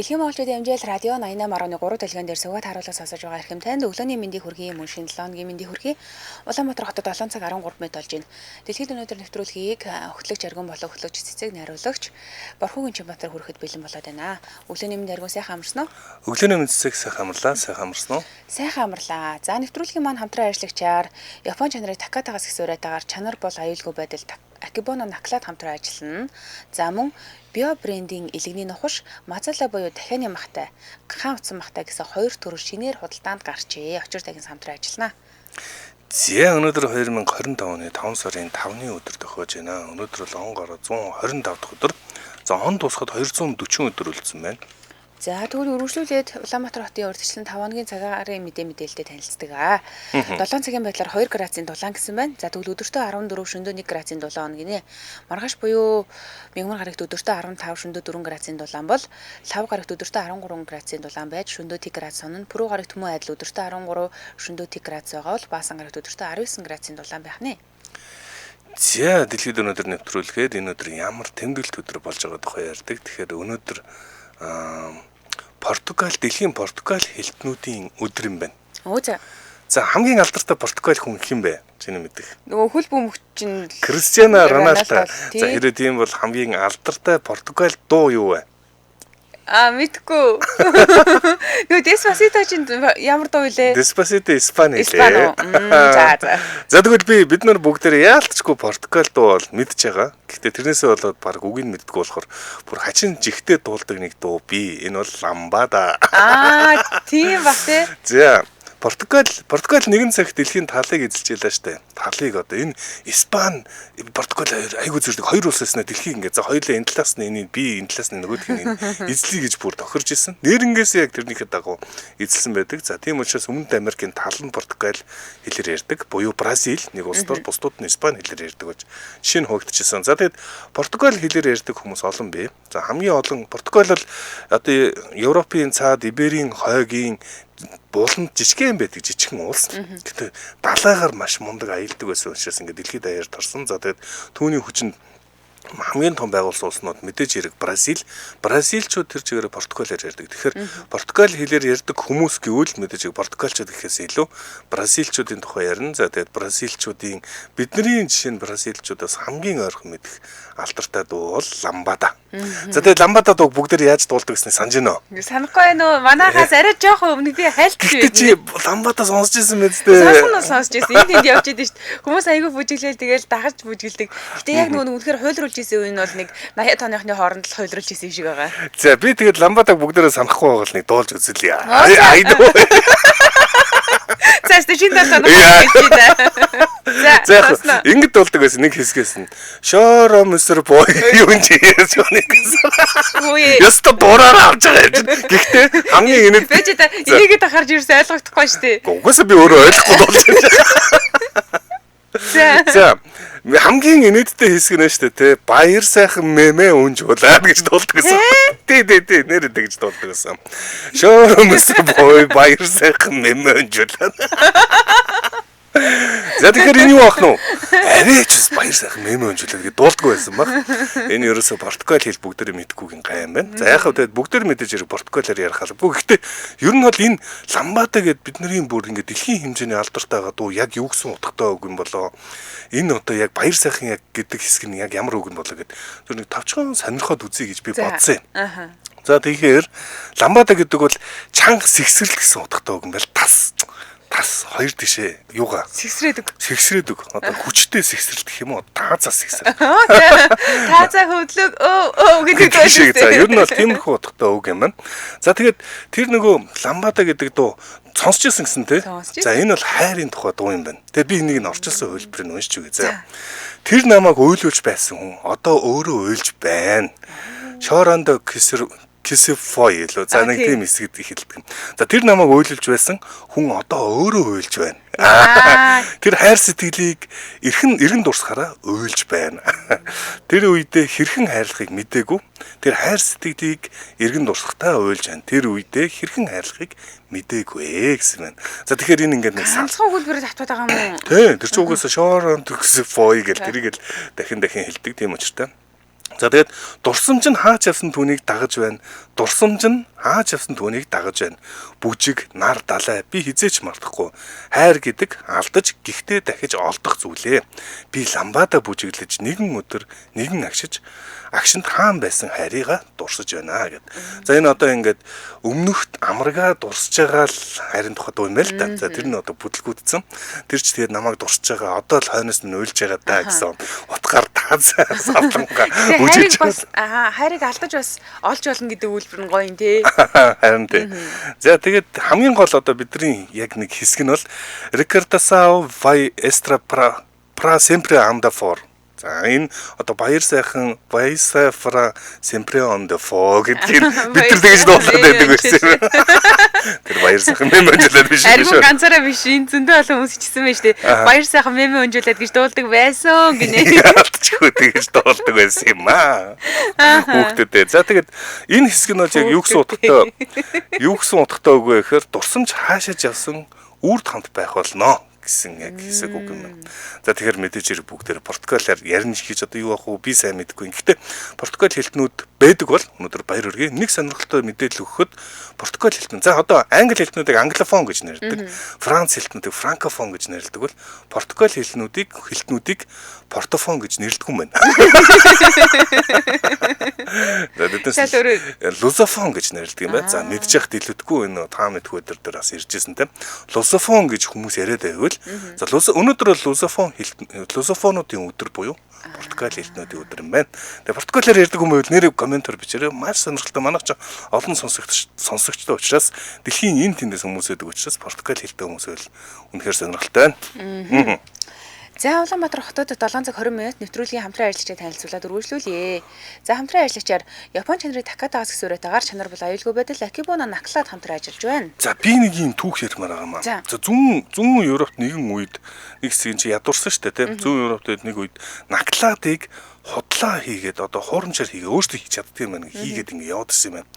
Дэлхийн монголчуудын амжаал радио 88.3 дэлгэн дээр суугаад харуулга сонсож байгаа эрхэм танд өглөөний мэндийг хүргэе, мөн шинэ 7 хоногийн мэндийг хүргэе. Улаанбаатар хотод 7 цаг 13 минут болж байна. Дэлхийд өнөөдөр нэвтрүүлгийг хөтлөгч Аргун болон хөтлөгч Цэцэг найруулагч Борхуугийн Чинбаатар хүрэхэд бэлэн болоод байна. Өглөөний мэнд Аргун, сайхан амарсан уу? Өглөөний мэнд Цэцэг, сайхан амарлаа, сайхан амарсан уу? Сайхан амарлаа. За, нэвтрүүлгийн маань хамтран ажиллагчаар Япон чанарыг Такатагаас их суурайтаагаар чанар бол аюулгүй байдал Акибоно Наклад хамтран ажиллана. За, мөн био брендинг элэгний нухаш Мазала буюу дахианы махтай, хаан утсан махтай гэсэн хоёр төрөл шинээр худалдаанд гарчээ. Очир тагин хамтран ажиллана. За, өнөөдөр 2025 оны 5 сарын 5-ны өдөр тохиож байна. Өнөөдөр бол он гараа 125 дахь өдөр. За, он дуусахад 240 өдөр үлдсэн байна. За, тэгвэл үргэлжлүүлээд Улаанбаатар хотын урьдчилан 5 хоногийн цагаарын мэдээлэлтэй танилцдаг. 7 цагийн байдлаар 2 градусын дулаан гэсэн байна. За, тэгвэл өдөртөө 14 шөндөө 1 градусын дулаан он гинэ. Маргааш буюу мягмар гарагт өдөртөө 15 шөндөө 4 градусын дулаан бол лав гарагт өдөртөө 13 градусын дулаан байж шөндөө 1 градус сонно. Пүрүү гарагт мөн адил өдөртөө 13 шөндөө 1 градус байгаа бол Баасан гарагт өдөртөө 19 градусын дулаан байх нэ. За, дэлхийд өнөөдөр нэвтрүүлгээд энэ өдөр ямар тэмдэглэлт өдөр болж байгаа тухай ярьдаг. Тэгэхээр өнөөдөр Португал, дэлхийн Португал хэлтнүүдийн өдөр юм байна. Өө за. За, хамгийн алдартай Португал хүн хэн бэ? Чиний мэдэх. Нөгөө хөл бөмбөгч чинь Кристиано Роналдо. За, хэрвээ тийм бол хамгийн алдартай Португал дуу юу вэ? Аа, мэдгүй. Нөгөө Despacito чинь ямар дуу вэ? Despacito Испани лээ. За за. За, тэгвэл бид нар бүгдээр яалтчгүй Португал дуу бол мэдж байгаа. Гэхдээ тэрнээсээ болоод баг үгийг мэддэггүй болохоор бүр хачин жигтэй дуулдаг нэг дуу би. Энэ бол Ламбада. Аа, тийм бах те. За, Португал нэгэн цагт дэлхийн талыг эзэлж байлаа штэ. Талыг одоо энэ Испани, Португал хоёр айгүй зэрэг хоёр улс байснаа дэлхийг ингээд за хоёулаа энэ талаас нь энийг би энэ талаас нь нөгөөх нь эзлэе гэж бүр тохирж исэн. Нэрнгээсээ яг тэрнийхээ дагуу эзэлсэн байдаг. За, тийм учраас Өмнөд Америкийн тал нь Португал хэлээр ярьдаг. Буюу Бразил нэг улс төр, бусдууд нь Испани хэлээр ярьдаг болж жишээ нь хуваагдчихсан. За, тэгэд Португал хэлээр ярьдаг хүмүүс олон бий. За, хамгийн олон Португал бол одоо Европын цаад Иберийн хойгийн буланд жижигхэн байдаг жижигхэн улс. Гэтэ далайгаар маш мундаг аялдаг байсан учраас ингээд дэлхийд даяар тарсан. За, тэгээд түүний хүчинд хамгийн том байгуулсан улснууд мэдээж хэрэг Бразил. Бразилчууд тэр чигээр Португалиар ярьдаг. Тэгэхээр Португал хэлээр ярьдаг хүмүүс гэвэл мэдээж хэрэг португалчууд гэхээс илүү бразилчуудын тухай ярина. За, тэгээд бразилчуудын бидний жишээ нь бразилчуудаас хамгийн ойрхон мэдэх алдартай дуу бол Ламбада. За, тэгээд Ламбада дууг бүгдээр яаж дуулдаг гэснийг санаж байна уу? Санахгүй байна уу? Манайхаас арай жоохон өмнө би хайлт Гэхдээ чи Ламбада сонсч ирсэн мэт дээ. Сонсох нь сонсч ирсэн. Энд тэнд явж идэв шүү дээ. Хүмүүс айгүй бүжиглээл тэгэл дагаж бүжиглдэг. Гэтэ яг нөгөө үнэхээр хуйлруулж исэн үе нь бол нэг 80 тооныхны хооронд л хуйлруулж исэн юм шиг байгаа. За, би тэгээд Ламбадаг бүгдээрээ санахгүй байгаа л нэг дуулж үзлээ. Ай дөө. За, шинэ 7 хоног гэж байна. За, ингэж дуулдаг байсан нэг хэсгээс нь Шоро мөсөр бой юу юм чи яаж байна гэсэн. Яста дураараа авч байгаа юм чинь. Гэхдээ хамгийн инээд байж та энийгээ тахарч ирсэн ойлгохдохгүй шүү дээ. Угаасаа би өөрөө ойлгохгүй дуулж байна. За, хамгийн инээдтэй хэсэг нь шүү дээ, те. Баяр сайхан мэмэ үнж уулаад гэж дуулдаг гэсэн. Тий, тий, тий, нэр тэгж дуулдаг гэсэн. Шоро мөсөр бой баяр сайхан мэмэ үнж уулаад. За, тэгэхээр энэ юу ах нь вэ? Арай ч бас баяр сайхан мэмэ өнжүүлээд гэж дуулдаггүй байсан баг. Энэ ерөөсө Португал хэл бүгдээрээ мэдгүйгийн гай юм байна. За, яг хав тэгээд бүгдээр мэдээж хэрэг Португалиар ярих албагүй. Гэхдээ ер нь бол энэ Ламбада гэд бидний бүр ингээд дэлхийн хэмжээний алдартай байгаа дуу яг юу гэсэн утгатай үг юм болоо. Энэ одоо яг баяр сайхан яг гэдэг хэсэг нь яг ямар үг юм болоо гэд зөв нэг тавчхан сонирхоод үзье гэж би бодсон юм. За, тэгэхээр Ламбада гэдэг бол чанга сэгсрэл гэсэн утгатай үг юм байл. Тас тас хоёр тишээ юугаа сэгсрээд үг. Сэгсрээд үг. Одоо хүчтэй сэгсрэлт гэх юм уу? Таазаа сэгсрэл. Таазаа хөдлөг өө өө гэдэг дуу шүү дээ. За, ер нь бол тиймэрхүү утгатай үг юм байна. За, тэгээд тэр нөгөө Ламбада гэдэг дуу сонсч ирсэн гэсэн тий. За, энэ бол хайрын тухай дуу юм байна. Тэгээд би энийг нь орчилсан хувилбарыг уншиж өгье. За. Тэр намайг уйлуулж байсан хүн одоо өөрөө уйлж байна. Шорондо кисэр Кисефой илүү. За, нэг тийм хэсэгд эхэлдэг. За, тэр намайг уйлуулж байсан хүн одоо өөрөө уйлж байна. Тэр хайр сэтгэлийг эргэн дурсахаараа уйлж байна. Тэр үедээ хэрхэн хайрлахыг мдээгүй. Тэр хайр сэтгэлийг эргэн дурсахтаа уйлж байна. Тэр үедээ хэрхэн хайрлахыг мдээгүй гэсэн байна. За, тэгэхээр энэ ингээд нэг ганцхан өгүүлбэрээр татваад байгаа юм уу? Тий, тэр чинь угаасаа шорон Кисефой гэл тэрийг л дахин дахин хэлдэг тийм учиртай. За тэгээд дурсамж нь хаач явсан түүнийг дагаж байна. Дурсамж нь хаач явсан түүнийг дагаж байна. Бүжиг, нар, далай би хизээч мартахгүй. Хайр гэдэг алдаж гэхдээ дахиж олдох зүйлээ. Би ламбада бүжиглэж нэгэн өдөр нэгэн агшиж агшинд хаан байсан хайрыгаа дурсаж байна гэд. За энэ одоо ингээд өмнөхт амаргаа дурсаж байгаа л хайрын тухай дуу юм байна л да. За тэр нь одоо бүтлгүүдсэн. Тэр ч тэгээд намайг дурсаж байгаа. Одоо л хойноос нь уйлж байгаа даа гэсэн утгаар таз савлангаа бүжиж бас хайрыг алдаж бас олж болно гэдэг үйлбэр нь гоё юм тий. Харин тий. За тэгээд хамгийн гол одоо бидний яг нэг хэсэг нь бол Ricardo vai extra pra sempre anda for. За энэ одоо баяр сайхан Vaisafra sempre on the fog гэдгийг бид нар тэгж дуулаад байдаг байсан юм. Тэр баяр сайхан мем өнжүүлээд биш биш. Аргу ганцаараа биш энэ зөндөө олон хүмүүс ичсэн байж тээ. Баяр сайхан мем өнжүүлээд гэж дуулдаг байсан гинэ. Яалтчгүй тэгж дуулдаг байсан юм аа. Хүүхдүүдээ. За тэгээд энэ хэсэг нь бол яг юу гэсэн утгатай юу гэсэн утгатай үг вэ гэхээр дурсамж хаашаач явсан үрд хамт байх болно гэсэн яг хэсэг үг юм байна. За тэгэхээр мэдээж хэрэг бүгдээр Португалиар ярина гэж одоо юу ах вэ би сайн мэдэхгүй. Гэхдээ Португал хэлтнүүд байдаг бол өнөөдөр баяр хүргэе. Нэг сонирхолтой мэдээлэл өгөхөд Португал хэлтнүүд. За одоо англи хэлтнүүдийг англофон гэж нэрлэдэг. Франц хэлтнүүдийг франкофон гэж нэрлэдэг бол Португал хэлтнүүдийг портофон гэж нэрлэдэг юм байна. За бид нар лузофон гэж нэрлэдэг юм байна. За мэдж яхад илүүдгүй энэ та мэдгүй өдөр дээр бас ирж ирсэн тийм. Лузофон гэж хүмүүс яриад байвал за өнөөдөр бол лузофон лузофонуудын өдөр буюу Португал хэлтнүүдийн өдөр юм байна. Тэгээ португалиар ярьдаг хүмүүс нэрээ комментор бичээрэй. Маш сонирхолтой. Манайх ч олон сонсогчтой учраас дэлхийн энэ тэндээс хүмүүс байдаг учраас португал хэлтэй хүмүүс байл үнэхээр сонирхолтой байна. За Улаанбаатар хотод 7 цаг 20 минут нэвтрүүлгийн хамтран ажиллагчдыг танилцуулаад үргэлжлүүлье. За хамтран ажиллагчаар Япон чанарын Такатагаас гэсэн уриатаагаар чанар бол аюулгүй байдал Акибона Наклад хамтран ажиллаж байна. За би нэг юм түүх ярмаар байгаа маа. За зүүн Европт нэгэн үед нэг хэсэг чи ядуурсан шүү дээ тийм. Зүүн Европт нэг үед Накладыг худлаа хийгээд одоо хуурамчаар хийгээ өөртөө хийж чаддаг юм байна хийгээд ингэ яваад ирсэн юм байна.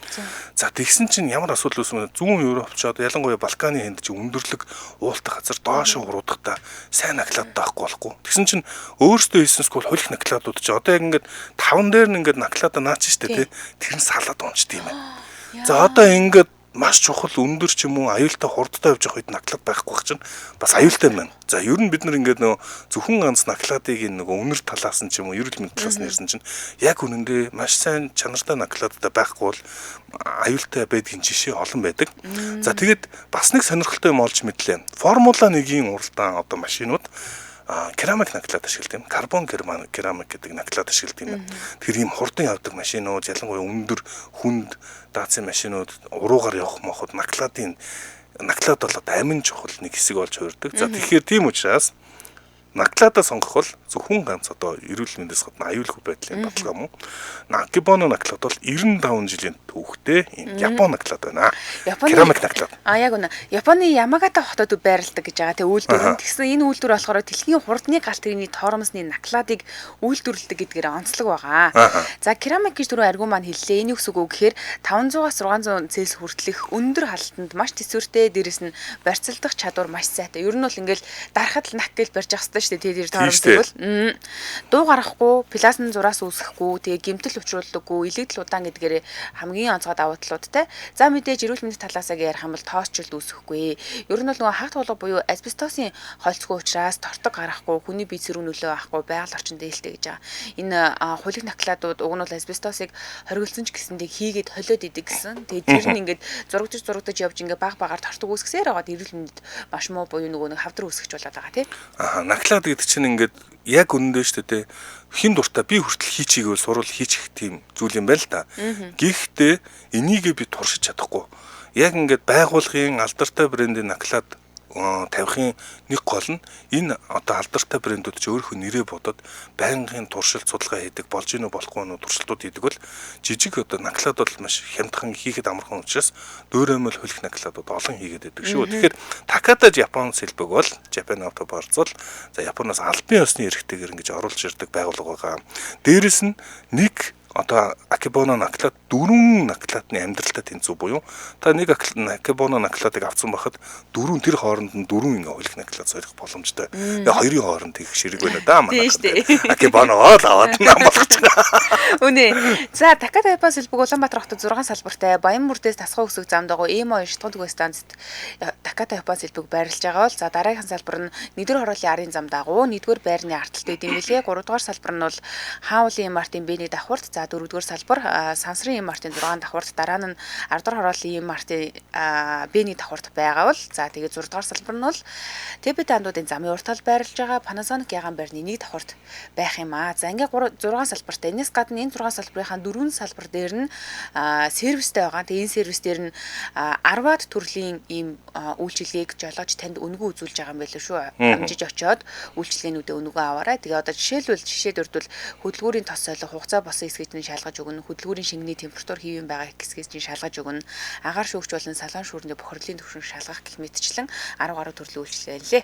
За тэгсэн чинь ямар асуудал үүсэн бэ? Зүүн Европ ч одоо ялангуяа Балканы хэнд чи өндөрлөг уултай газар доошо хурудахдаа сайн наклаад даахгүй болохгүй. Тэгсэн чинь өөртөө хийсэн скул хулих накладууд чи одоо яг ингээд таван дээр нь ингээд наклаада наач штэ тий. Тэр нь салаад унчд юм байна. За одоо ингээд маш чухал өндөр ч юм уу аюултай хурдтай явж явах үед наклад байхгүй байх чинь бас аюултай юм байна. За ер нь бид нар ингээд нөгөө зөвхөн ганц накладыг энэ нөгөө өнөр талаас нь ч юм уу эрүүл мэнд талаас нь ярьсан чинь яг үнэндээ маш сайн чанартай накладтай байхгүй бол аюултай байдгийн жишээ олон байдаг. За тэгээд бас нэг сонирхолтой юм олж мэдлээ. Формула 1-ийн уралдаан одоо машинууд керамик наклад ашигладаг юм. Карбон керамик гэдэг наклад ашигладаг юм. Тэр ийм хурдан явдаг машинууд, ялангуяа өндөр хүнд даацын машинууд уруугаар явах моход накладын наклад бол одоо амин чухал нэг хэсэг болж хувирдаг. За тэгэхээр тийм учраас наклада сонгох бол зөвхөн ганц одоо эрүүл мэндээс гадна аюулгүй байдлын баталгаа мөн. Акибоно наклад бол 95 жилийн түүхтэй ийм Япон наклад байна. Керамик наклад. А яг үнэ. Японы Ямагата хотод байрладаг гэж байгаа тийм үйлдвэр. Тэгсэн энэ үйлдвэр болохоор дэлхийн хурдны галт тэрэгний тоормосны накладыг үйлдвэрлэдэг гэдгээр онцлог байгаа. За керамик гэж түрүү аргу маань хэллээ. Энэ юу гэсэн үг вэ гэхээр 500-аас 600 Цельс хүртэлх өндөр халалтанд маш төсвөртэй, дээрэс нь барьцалдах чадвар маш сайтай. Ер нь бол ингээл дарахад л нак гэл барьж явах хэрэгтэй шүү дээ. Тэр тоормосыг бол дуу гаргахгүй, плазмын зураас үүсэхгүй, тэгээ гэмтэл учруулдаггүй, илэгдэл удаан гэдгээр хамгийн онцгой давуу талуудтай. За мэдээж эрүүл мэндийн талаасаа ярих юм бол тоосчлд үүсэхгүй. Ер нь бол нөгөө хагт хулга буюу асбестосын холцгүй учраас тортог гарахгүй, хүний бие сэрүүн нөлөө авахгүй, байгаль орчинд ээлтэй гэж байгаа. Энэ хулиг накладууд уг нь бол асбестосыг хоригдсон ч гэсэндээ хийгээд холиод идэг гэсэн. Тэгээ тэр нь ингээд зурагдаж явж ингээд баг багаар тортог үүсгэсээр байгаад эрүүл мэндэд маш муу буюу нөгөө нэг хавдар үүсгэж болоод байгаа тий. Аа наклад гэдэг чинь ингээд яг үнэндээ шүү дээ. Хин дуртай би хүртэл хийчихийгвэл сурвал хийчих тийм зүйл юм байна л да. Гэхдээ энийгээ би туршиж чадахгүй. Яг ингээд байгуулгын алдартай брендийн наклад тавихын нэг гол нь энэ одоо алдартай брэндүүд чи өөрийнхөө нэрээ бодоод байнгын туршилт судалгаа хийдэг болж гинүү болохгүй нүү туршилтууд хийдэг бол жижиг одоо наклад бол маш хямдхан хийхэд амархан учраас дөөрөмөл хөлөх накладууд олон хийгээд байдаг шүү. Тэгэхээр Таката Япон сэлбэг бол Japan Auto Parts бол за Японоос албан ёсны эрхтэйгээр ингэж оруулж ирдэг байгууллага байгаа. Дээрэс нь нэг Одоо Акебоно наклаад 4 наклаадны амьдралтай тэнцүү буюу та нэг Акебоно наклаадыг авсан байхад 4 тэр хооронд нь 4 ингээ хойлох наклаад сорих боломжтой. Тэгээ хоёрын хооронд их ширэг байна да манай. Акебоно л аваад нам болгож байгаа. Үнэ. За Таката Япон сэлбэг Улаанбаатар хотод 6 салбартай Баян мөрдөөс Тасгай өсөг зам дагуу Эмо 9 дугаар түгээн станцад Таката Япон сэлбэг байрлаж байгаа бол за дараагийн салбар нь 1-р хорооллын арын зам дагуу 1-р байрны арталт байд юм билээ. 3-р салбар нь бол Хаан уулын MRT-ийн Б1 давхарт, за 4-р салбар Сансрын MRT-ийн 6 давхарт, дараа нь 10-р хорооллын MRT Б1 давхарт байгаа бол за тэгээд 6-р салбар нь бол Тэбэт андуудын замын урт тал байрлаж байгаа Panasonic ягаан байрны 1 давхарт байх юм аа. За ингээ 6 салбартай. Энэс гадна энэ 6 салбарынхаа 4 салбар дээр нь сервистэй байгаа. Тэгээ энэ сервис дээр нь 10-аад төрлийн ийм үйлчилгээг жолооч танд үнэгүй үзүүлж байгаа юм байл шүү. Амжиж очиод үйлчилгээнүүдээ үнэгүй аваарай. Тэгээ одоо жишээлбэл жишээ дурдвал хөдөлгүүрийн тос солих, хугацаа босон хэсгийг нь шалгаж өгнө, хөдөлгүүрийн шингэний температур хэвийн байгаа хэсгээс чинь шалгаж өгнө, агаар шүүгч болон салон шүүрний бохирлын түвшин шалгах гэх мэтчлэн 10 гаруй төрлийн үйлчилгээ байлээ.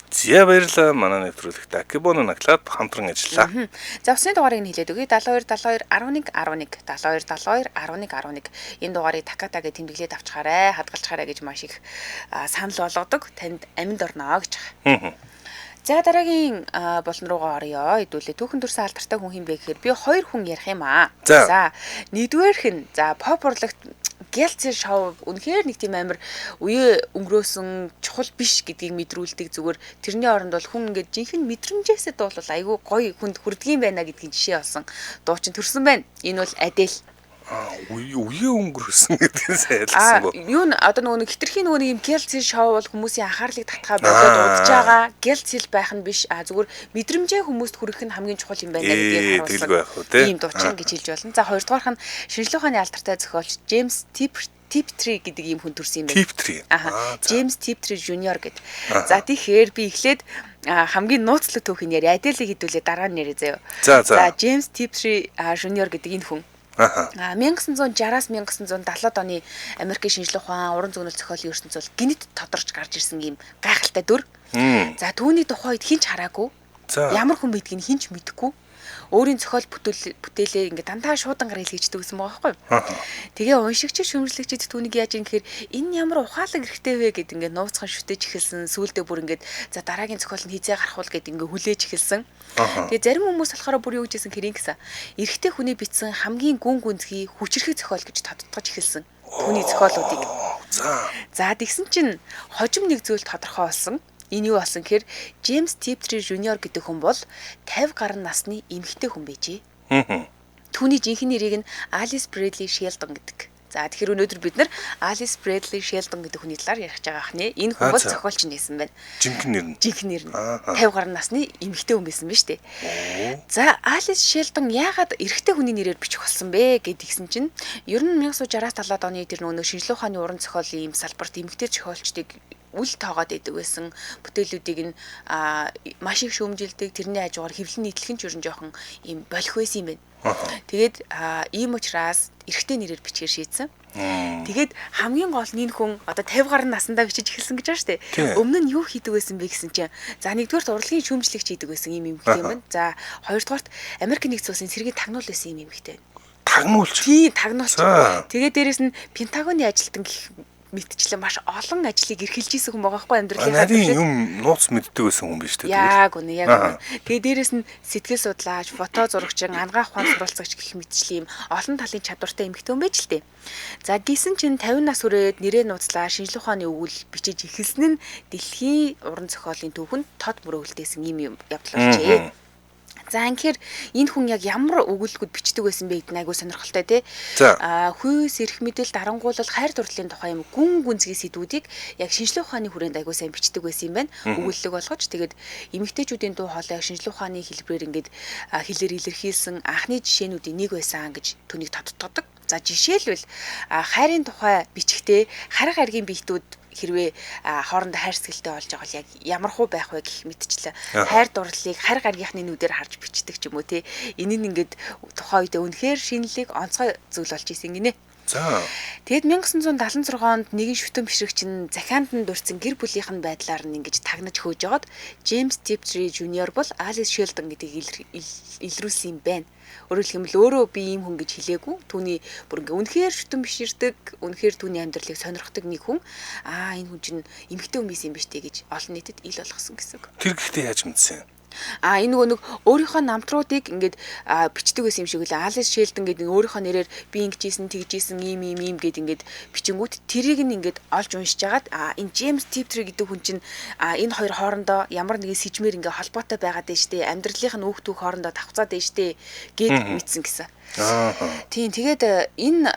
За баярлалаа. Манай нэвтрүүлэгт Акебоно наклаад хамтран ажиллаа. За усны дугаарыг нь хэлээд өгье. 72 72 11 11 72 72 11 11 энэ дугаарыг Таката гэж тэмдэглээд авчгаарай, хадгалчгаарай гэж маш их санал болгодог. Танд аминд орно гэж байгаа. За дараагийн болон руугаа оръё. Хэдүүлээ түүхэн төрсэн алдартай хүн хин бэ гэхээр би хоёр хүн ярих юм аа. За нэгдүгээрх нь за поп урлагт Гялцын шоу үнэхээр нэг тийм амар үе өнгөрөөсөн чухал биш гэдгийг мэдрүүлдэг. Зүгээр тэрний оронд бол хүн ингээд жинхэнэ мэдрэмжээсээ дуулал айгүй гоё хүнд хүрдгийм байна гэдгийг жишээ болсон дуучин төрсөн байна. Энэ бол Адел. Үе өнгөрөөсөн гэдгийг сайн ялгсангүй. Юу н одоо нөгөө нэг хитрхийн нөгөө нэг юм гялцын шоу бол хүмүүсийн анхаарлыг татгаа болоод удаж байгаа. Гялцэл байх нь биш. Зүгээр мэдрэмжээ хүмүүст хүргэх нь хамгийн чухал юм байна гэдгийг харуулсан. Ийм дуучин гэж хэлж болно. За хоёрдугаарх нь шинжлэх ухааны алдартай зохиолч Джеймс Типтри гэдэг ийм хүн төрсэн юм байна. Типтри. Джеймс Типтри Жуниор гэд. За тэгэхээр би эхлээд хамгийн нууцлаг түүхийг ярья. Аделийг хэдүүлээ дараа нь ярья заяа. За Джеймс Типтри Жуниор гэдэг энэ хүн 1960-аас 1970-ад оны Америкийн шинжлэх ухаан, уран зөгнөл зохиолын ертөнц бол гинэт тодорч гарч ирсэн ийм гайхалтай дүр. За түүний тухайд хинч хараагүй. Ямар хүн байдгийг хинч мэдэхгүй. Өөрийн зохиол бүтээлээ ингээд дандаа шуудангаар илгээждэг гэсэн байгаа байхгүй. Тэгээ уншигч шүмжлэгчид түүнийг яаж юм гэхээр энэ ямар ухаалаг эрхтэй вэ гэд ингээд нууцхан шүтэж эхэлсэн. Сүүлдээ бүр ингээд за дараагийн зохиол нь хизээ гарах уу гэд ингээд хүлээж эхэлсэн. Тэгээ зарим хүмүүс болохоор бүр юу гэжсэн хэрэг гэсэн. Эрхтэй хүний бичсэн хамгийн гүн гүнзгий хүчрхэг зохиол гэж тодтогч эхэлсэн. Түүний зохиолуудыг. За тэгсэн чинь хожим нэг зүйл тодорхой болсон. Энэ юу болсон гэхээр Джеймс Типтри Жуниор гэдэг хүн бол 50 гаруй насны эмэгтэй хүн байжээ. Түүний жинхэнэ нэрийг нь Алис Брэдли Шелдон гэдэг. За тэгэхээр өнөөдөр бид нар Алис Брэдли Шелдон гэдэг хүний талаар ярих гэж байгаа хнэ. Энэ хүн бол зохиолч нээсэн байна. Жинхэнэ нэр нь. Жинхэнэ нэр нь. 50 гаруй насны эмэгтэй хүн байсан биз дээ. За Алис Шелдон яагаад эрэгтэй хүний нэрээр бичих болсон бэ гэдгийгсэн чинь ер нь 1960-аас 70-аад оны тэр нөгөө шинжлэх ухааны уран зохиолын ийм салбарт эмэгтэй зохиолчдыг үл тоогоод идэг байсан. Бүтээлүүдийг нь маш их шүүмжилдэг. Тэрний хажуугаар хэвлэн нийтлэх нь ч ер нь жоохон ийм болох байсан юм байна. Тэгээд ийм учраас эрэгтэй нэрээр бичгээр шийдсэн. Тэгээд хамгийн гол нь энэ хүн одоо 50 гаруй наснда бичиж эхэлсэн гэж байна шүү дээ. Өмнө нь юу хийдэг байсан бэ гэсэн чинь за нэгдүгээрт урлагийн шүүмжлэгч хийдэг байсан ийм эмэгтэй юм байна. За хоёрдугаарт Америк нэгдсэн улсын цэргийн тагнуул байсан ийм эмэгтэй. Тагнуулч. Тийм, тагнуулч. Тэгээд дээрэс нь Пентагоны ажилтан гэх мэтчлэн маш олон ажлыг эрхэлж исэн хүн байгаа хгүй амьдралынхаа туршид. Нарийн юм нууц мэддэг байсан хүн биш үү? Яг үнэ, яг үнэ. Тэгээ дээрэс нь сэтгэл судлаач, фото зурагчин, ангаах ухаан суралцагч гэх мэтчлэн юм олон талын чадвартай эмэгтэй хүн байж л тээ. За гисэн чинь 50 нас хүрээд нэрээ нууцлаа, шинжлэх ухааны өгүүл бичиж эхэлсэн нь дэлхийн уран зохиолын түүхэнд тод мөрөө үлдээсэн юм явдал болжээ. За анхээр энэ хүн яг ямар өгүүлбүүд бичдэг байсан бэ гэдэг нь айгүй сонирхолтой тий. Хүйс, эрх мэдэл, дарангуйлал, хайр дурлалын тухай юм гүн гүнзгий сэдвүүдийг яг шинжлэх ухааны хүрээнд айгүй сайн бичдэг байсан юм байна. Өгүүлэлэг болгож тэгээд эмэгтэйчүүдийн дуу хоолой яг шинжлэх ухааны хэлбэрээр ингээд хэлээр илэрхийлсэн анхны жишээнүүдийн нэг байсан гэж түүнийг тодтогдог. За жишээлбэл хайрын тухай бичгтээ харга аргийн биетүүд хэрвээ хоорондоо хайрцагтай болж байгаа бол яг ямар хуу байх вэ гэх мэтчлээ хайр дурлалыг харга аргийнхны нүдээр харж бичдэг ч юм уу тий. Энэ нь ингээд тухайн үедээ үнэхээр шинэлэг онцгой зүйл болж исэн гинэ. За. Тэгэд 1976 онд нэгэн шүтэн бишрэгч нь захианд нь дурдсан гэр бүлийнх нь байдлаар нь ингэж тагнаж хөөж жоод Джеймс Типтри Жуниор бол Алис Шелдон гэдгийг илрүүлсэн юм байна. Өөрөөр хэлбэл өөрөө би ийм хүн гэж хэлээгүй. Түүний бүр ингээ үнэхээр шүтэн биширдэг, үнэхээр түүний амьдралыг сонирхдаг нэг хүн аа энэ хүн чинь эмэгтэй хүн байсан юм биш үү гэж олон нийтэд ил болгосон гэсэн үг. Тэр гэхдээ яаж мэдсэн? А энэ нөгөө нэг өөрийнхөө намтруудыг ингээд бичдэг байсан юм шиг үлээ. Алис Шелдон гэдэг өөрийнхөө нэрээр би ингэжсэн, тэгжсэн, ийм ийм ийм гэд ингээд бичингүүт тэрийг нь ингээд олж уншиж агаад а энэ Джеймс Типтри гэдэг хүн чинь энэ хоёр хоорондоо ямар нэгэн сэжмээр ингээд холбоотой байгаад байна штэ. Амьдралынх нь үүх түүх хоорондоо давхцаад байна штэ гэд мэдсэн гэсэн. Тийм, тэгээд энэ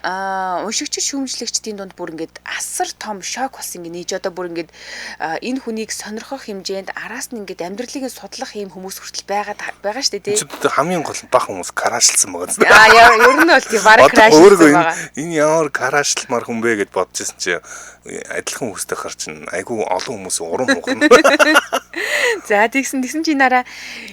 уншигч шүүмжлэгчдийн дунд бүр ингээд асар том шок болсон гинэ. Нээж одоо бүр ингээд энэ хүнийг сонирхох хэмжээнд араас нь ингээд амьдралыг нь судлах юм хүмүүс хүртэл байгаа шүү дээ, тий. Хамгийн гол нь бах хүмүүс карашлсан байгаа зү. Аа яа, ер нь бол тий бараг крашлсан байгаа. Энэ ямар карашлмар хүн бэ гэж бодож ирсэн чи адилхан хүмүүстэй хар чинь айгүй олон хүмүүс урам мухна. За тэгсэн чи нараа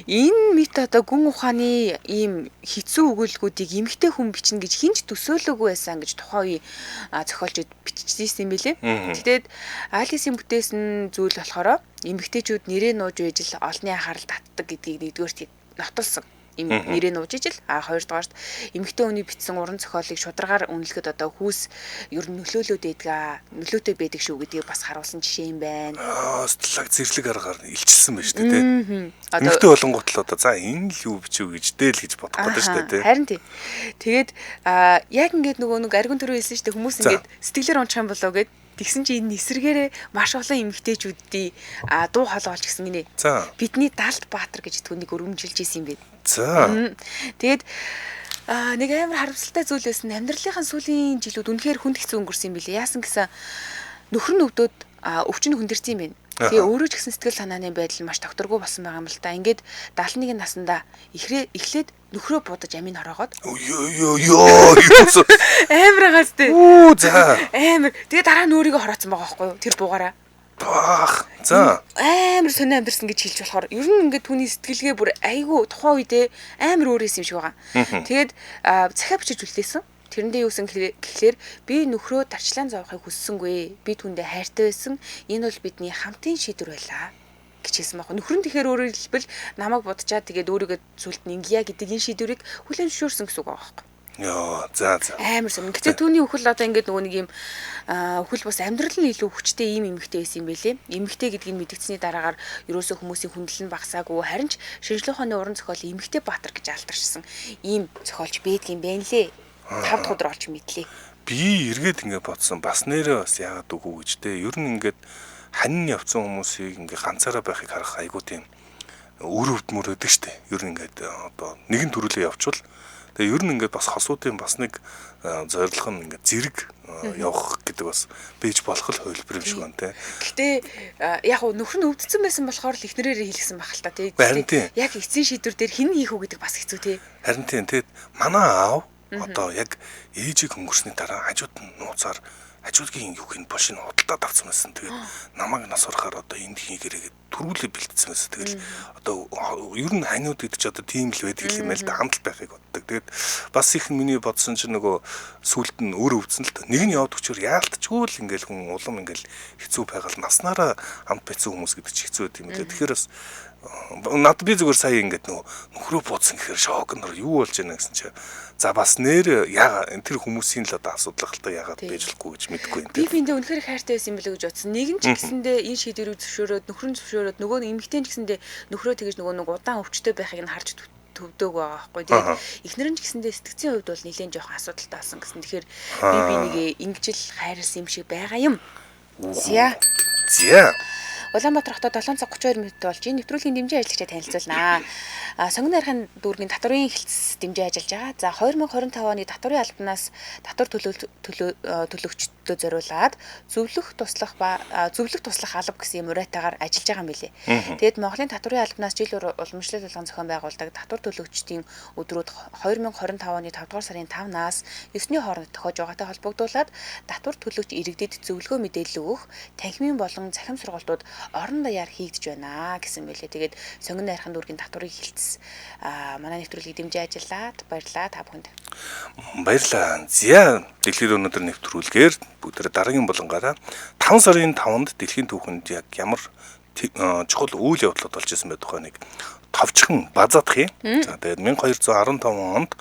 энэ мэт одоо гүн ухааны ийм хэцүү өгүүлбэрүүдийг эмэгтэй хүн бичнэ гэж хинч төсөөлөөгүй байсан гэж тухайн үе зохиолчид биччихсэн юм билээ. Тэгтээд Алисын бүтээсэн зүйл болохоор эмэгтэйчүүд нэрээ нууж байж л олонний анхаарал татдаг гэдгийг нэгдүгээрт нотолсон. Нэрээ нууж ижил, а хоёрдугаарт эмэгтэй хүний бичсэн уран зохиолыг шударгаар үнэлэхэд одоо хүүс ер нь нөлөөлөөд байдгаа, нөлөөтэй байдаг шүү гэдгийг бас харуулсан жишээ юм байна. Судлаг зэрлэг аргаар илчилсэн байна шүү дээ, тий. Эмэгтэй болонгот л одоо за энэ л юу бичв гэж дээл гэж бодох гэдэг шүү дээ, тий. Харин тий. Тэгээд яг ингээд нөгөө нэг аргун төрөө хэлсэн шүү дээ, хүмүүс ингээд сэтгэлээр унчих юм болоо гэд. Тэгсэн чи энэ эсрэгээрээ маш олон эмэгтэйчүүдийн дуу хоолой олж гисэн гинэ. Бидний Далд Баатар гэж түүнийг өргөмжилж исэн юм байна. За. Тэгээд нэг амар харамсалтай зүйл байсан. Амьдралынхаа сүүлийн жилүүд үнэхээр хүнд хэцүү өнгөрсөн юм билээ. Яасан гэсэн нөхөр нь өвдөд өвчин хөндөрсөн юм байна. Тэгээ өөрөө ч гэсэн сэтгэл санааны байдал маш тогтворгүй болсон байгаа юм л та. Ингээд 71 наснда эхлээд нөхрөө будаж амийг ороогоод. Йоо амар агаас тээ. Үү за. Амар. Тэгээ дараа нь өөрийгөө хороцсон байгаа байхгүй юу? Тэр буугаараа. Баах. За. Амар сонио амьдэрсэн гэж хэлж болохоор ер нь ингээд түүний сэтгэлгээ бүр айгүй тухайн үедээ амар өөрөөс юм шиг байгаа. Тэгээд захиа бичиж үлдээсэн. Тэрэндээ юусэн гэхлээр би нөхрөө дарчлаан зовхыг хүссэнгүй. Би түүндээ хайртай байсан. Энэ бол бидний хамтын шийдвэр байлаа гэж хэлсэн байхгүй. Нөхөр нь тэгэхээр өөрөөр хэлбэл намайг будчаад тэгээд өөрийгөө сүлд нь ингэе гэдэг энэ шийдвэрийг хүлээн зөвшөөрсөн гэсэн үг байгаа байхгүй. Йоо, за за. Амар сонир. Гэтэ түүний үхэл одоо ингээд нөгөө нэг юм үхэл бас амьдрал нь илүү хүчтэй ийм эмэгтэй байсан юм байлээ. Эмэгтэй гэдгийг мэдгэцсэний дараагаар ерөөсөө хүмүүсийн хүндлэл нь багасаагүй. Харин ч шинжлэх ухааны уран зохиол эмэгтэй Баатар гэж алдаршсан ийм зохиолч байдгийн байх лээ. 5 дахь өдөр олж мэдлээ. Би эргээд ингээд бодсон. Бас нэрээ бас яагаад үгүй гэж те. Ер нь ингээд ханин явцсан хүмүүсийг ингээд ганцаараа байхыг харах айгуу тийм өөр өвдмөр өгдөг штэ. Ер нь ингээд одоо нэгэн төрөлөө явчвал тэгээ ер нь ингээд бас хосуудын бас нэг зорилго нь ингээд зэрэг явах гэдэг бас бийж болох л хувилбар юм шиг байна те. Гэтэ яг уу нөхөр нь өвдсөн байсан болохоор л эхнэрээрээ хийлгсэн байх л та тий. Яг эцсийн шийдвэр дээр хэн хийх үү гэдэг бас хэцүү тий. Харин тийм. Тэгэд манай аав одоо яг ээжийг хөнгөрсний дараа хажууд нь нууцаар хажуудгийн юу гин бошин худалдаад авсан байсан. Тэгээд намайг нас барахаар одоо энд хийгэрээ гэд төрүүлээ бэлтсэн байсан. Тэгэл одоо ер нь ханиуд гэдэг чи одоо тийм л байдаг юм л да, хамт байхыг боддог. Тэгээд бас их миний бодсон чинь нөгөө сүулт нь өөр өвдсөн л та. Нэг нь явдаг чөр яалтчгүй л ингээл хүн улам ингээл хэцүү байгаал наснараа хамт байцсан хүмүүс гэдэг чи хэцүү байт юм лээ. Тэгэхээр бас над би зүгээр сая ингээд нөгөө нөхрөө буудсан гэхээр шок нөр юу болж байна гэсэн чи за бас нэр яа тэр хүмүүсийн л одоо асуудал л та яагаад байж болохгүй гэж мэдэхгүй юм. Би биэндээ үнэхээр хайртай байсан юм билүү гэж бодсон. Нэг нь ч гэсэндээ энэ шийдвэрийг зөвшөөрөөд нөхөр нь зөвшөөрөөд нөгөө нь эмэгтэй ч гэсэндээ нөхрөө тэгэж нөгөө нэг удаан өвчтөй байхыг нь харж төвдөг байгаа байхгүй. Тэгээд эхнэр нь ч гэсэндээ сэтгцийн хувьд бол нэлээд жоохон асуудалтай болсон гэсэн. Тэгэхээр би бинийгээ ингэж л хайрлсан юм шиг байгаа юм. За. За. Улаанбаатар хотод 7 цаг 32 минут болж энэ нэвтрүүлгийн дэмжин ажиллагчид танилцуулнаа. Сонгон найрхын дүүргийн татварын хэлц дэмжин ажиллаж байгаа. За 2025 оны татварын албанаас татвар төлөгчдөд зориулаад зөвлөх туслах алба гэсэн юм уриатаагаар ажиллаж байгаа юм билээ. Тэгээд Монголын татварын албанаас жил уламжлал болгон зохион байгуулдаг татвар төлөгчдийн өдрүүд 2025 оны 5 дугаар сарын 5-наас 9-ний хооронд тохиож байгаатай холбогдуулаад татвар төлөгч иргэдэд зөвлөгөө мэдээлэл өгөх танхимын болон цахим сургалтууд орон даяар хийгдэж байна гэсэн мэлээ. Тэгээд сонгон найрхан дүүргийн татварыг хилцс манай нэвтрүүлгийг дэмжиж ажиллаад баярлалаа та бүхэнд. Баярлалаа. За дэлхийн өнөөдөр нэвтрүүлгээр бүгдээ дараагийн булангаараа 5 сарын 5-нд дэлхийн түүхэнд яг ямар чухал үйл явдлууд болж исэн байх тухай нэг товчхон базаадах юм. За тэгээд 1215 онд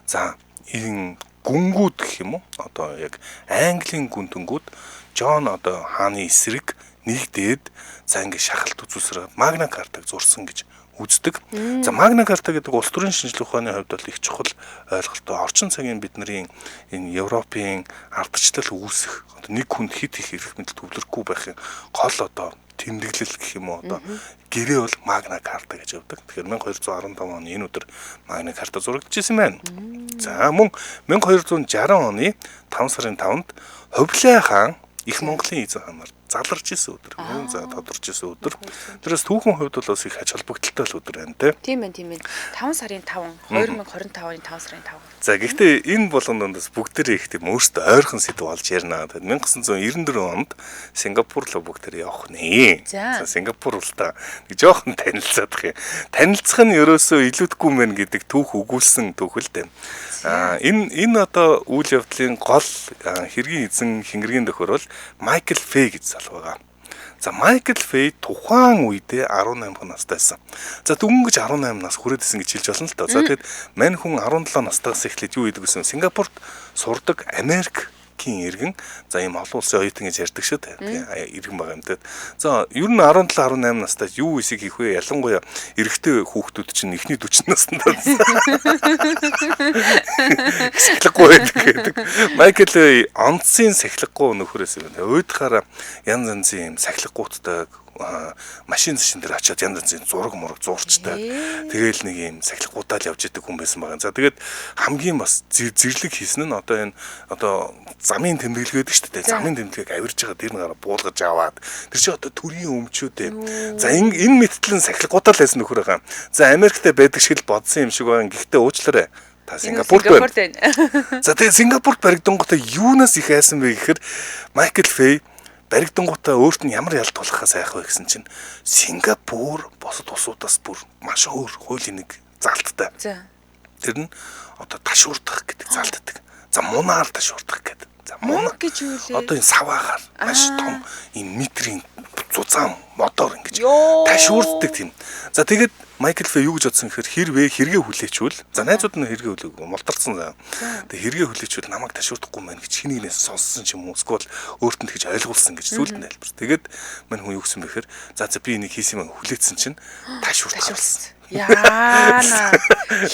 за энэ гүнгүүд гэх юм уу? Одоо яг Английн гүнтэнгүүд Джон одоо хааны эсрэг нэгдээд за ингэ шахалт үзүүлсээр Магна Картаг зурсан гэж үздэг. За Магна Карта гэдэг улс төрийн шинжлэх ухааны хувьд бол их чухал ойлголттой. Орчин цагийн бидний энэ Европын ардчлал үүсэх одоо нэг хүнд хит их эрх мэдэл төвлөрөхгүй байхын гол одоо тэмдэглэл гэх юм уу одоо гэрээ бол Магна Карта гэж явдаг. Тэгэхээр 1215 оны энэ өдөр Магна Карта зурагдчихсан байна. За мөн 1260 оны 5 сарын 5-нд Хувлай хаан их Монголын эзэн хаанаар заларч исэн өдөр. Мөн за тодорч исэн өдөр. Тэрээс түүхэн хувьд бол бас их ач холбогдолтой л өдөр байна те. Тийм ээ, тийм ээ. 5 сарын 5, 2025 оны 5 сарын 5. За гэхдээ энэ болгон дундаас бүгдээрээ их тийм өөртөө ойрхон сэдв болж ярина. Тэгээд 1994 онд Сингапур руу бүгдээрээ явах нэ. За Сингапур л та нэг жоохон танилцаадах юм. Танилцах нь ерөөсөө илүүдэхгүй мэн гэдэг түүх өгүүлсэн түүх л дээ. Аа энэ одоо үйл явдлын гол хэргийн эзэн хингэргийн нөхөр бол Майкл Фэй гэж залуу байгаа. За Майкл Фэй тухайн үедээ 18 настай байсан. За дөнгөж 18 нас хүрээд исэн гэж хэлж болно л доо. За тэгэд мань хүн 17 настайгаас эхлээд юу хийдэг гэсэн Сингапурт сурдаг Америкийн иргэн за ийм олон улсын оюутан гэж ярьдаг шүү дээ. Тийм иргэн байгаа юм те. За ер нь 17 18 настай юу эсийг хийх вэ? Ялангуяа эрэгтэй хүүхдүүд чинь эхний 40 наснда сахилгагүй байдаг гэдэг. Майкл онцын сахилгагүй нөхрөөс юм. Уйдахаараа янз янзын юм сахилгагууттай машин зэшин дээр очиод янз янзын зураг мураг зурчдаг. Тэгээл нэг юм сахилгуудаа л явж идэг хүн байсан байгаа. За тэгээд хамгийн бас зэрлэг хийсэн нь одоо энэ одоо замын тэмдэглэг гэдэг шүү дээ. Замын тэмдэглэгийг авирж байгаа тэр нэг гараа буулгаж аваад тэр чинь одоо төрийн өмчүүдээ. За энэ мэтлэн сахилгуудаа л байсан нөхөр байгаа. За Америкт байдаг шиг л бодсон юм шиг байгаа. Гэхдээ уучлаарай. Та Сингапурт байна. За тэгээд Сингапурт баригдангуудаа юунаас их айсан бэ гэхээр Майкл Фэй баригдангуудаа өөрт нь ямар ялт тулахаас айх вэ гэсэн чинь Сингапур бусад улсуудаас бүр маш өөр хуулийн нэг залттай. За. Тэр нь одоо ташуурдах гэдэг залтдаг. За мунаар ташуурдах гэдэг. За муна гэж юу лээ? Одоо энэ саваагаар маш том энэ метрийн зузаан модоор ингэж ташуурддаг тийм. За тэгээд Майкл Фэй юу гэж бодсон гэхээр хэрвээ хэрэгээ хүлээчвэл за найзууд нь хэрэгээ хүлээгүй мултарсан заа. Тэгээ хэрэгээ хүлээчвэл намайг ташуурдахгүй мэн гэж хин нэгнээс сонссон ч юм уу эсвэл өөрт нь тэгж ойлгуулсан гэж зүйлд нь тайлбар. Тэгээд мань хүн юу гэсэн бэ гэхээр за би энийг хийсэн юм хүлээсэн чинь ташуурдсан. Яана.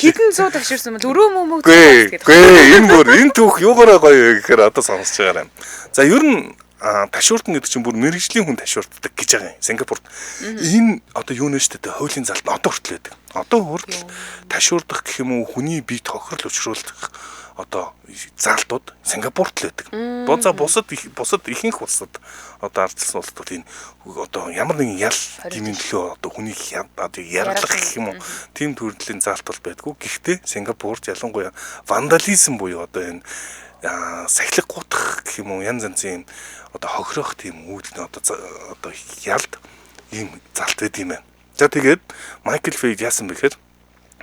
Хэдэн зуун ташуурсан бол өрөө мөмөг гэдэг. Гүй энэ бүр энэ түүх юугаараа гоё гэхээр одоо сонсож байгаарай. За ер нь ташууртан гэдэг чинь бүр мэрэгжлийн хүн ташууртдаг гэж байгаа юм Сингапурт. Энэ одоо юу нэ шүү дээ хуулийн залт одоо хүртэл байдаг. Одоо хүртэл ташуурдах гэх юм уу хүний бие тохирол учруулах одоо залтууд Сингапурт л байдаг. За бусад ихэнх улсад одоо ардчилсан улсад бол энэ одоо ямар нэгэн ял гэмийн төлөө одоо хүнийг ярлах гэх юм уу тийм төрлийн залт бол байдгүй. Гэхдээ Сингапурт ялангуяа вандализм буюу одоо энэ сахилгагуутах гэх юм уу янз янзын юм одоо хохирох тийм үйлдэл одоо ялд ийм залт байд юм байна. За тэгээд Майкл Фэй яасан бэ гэхээр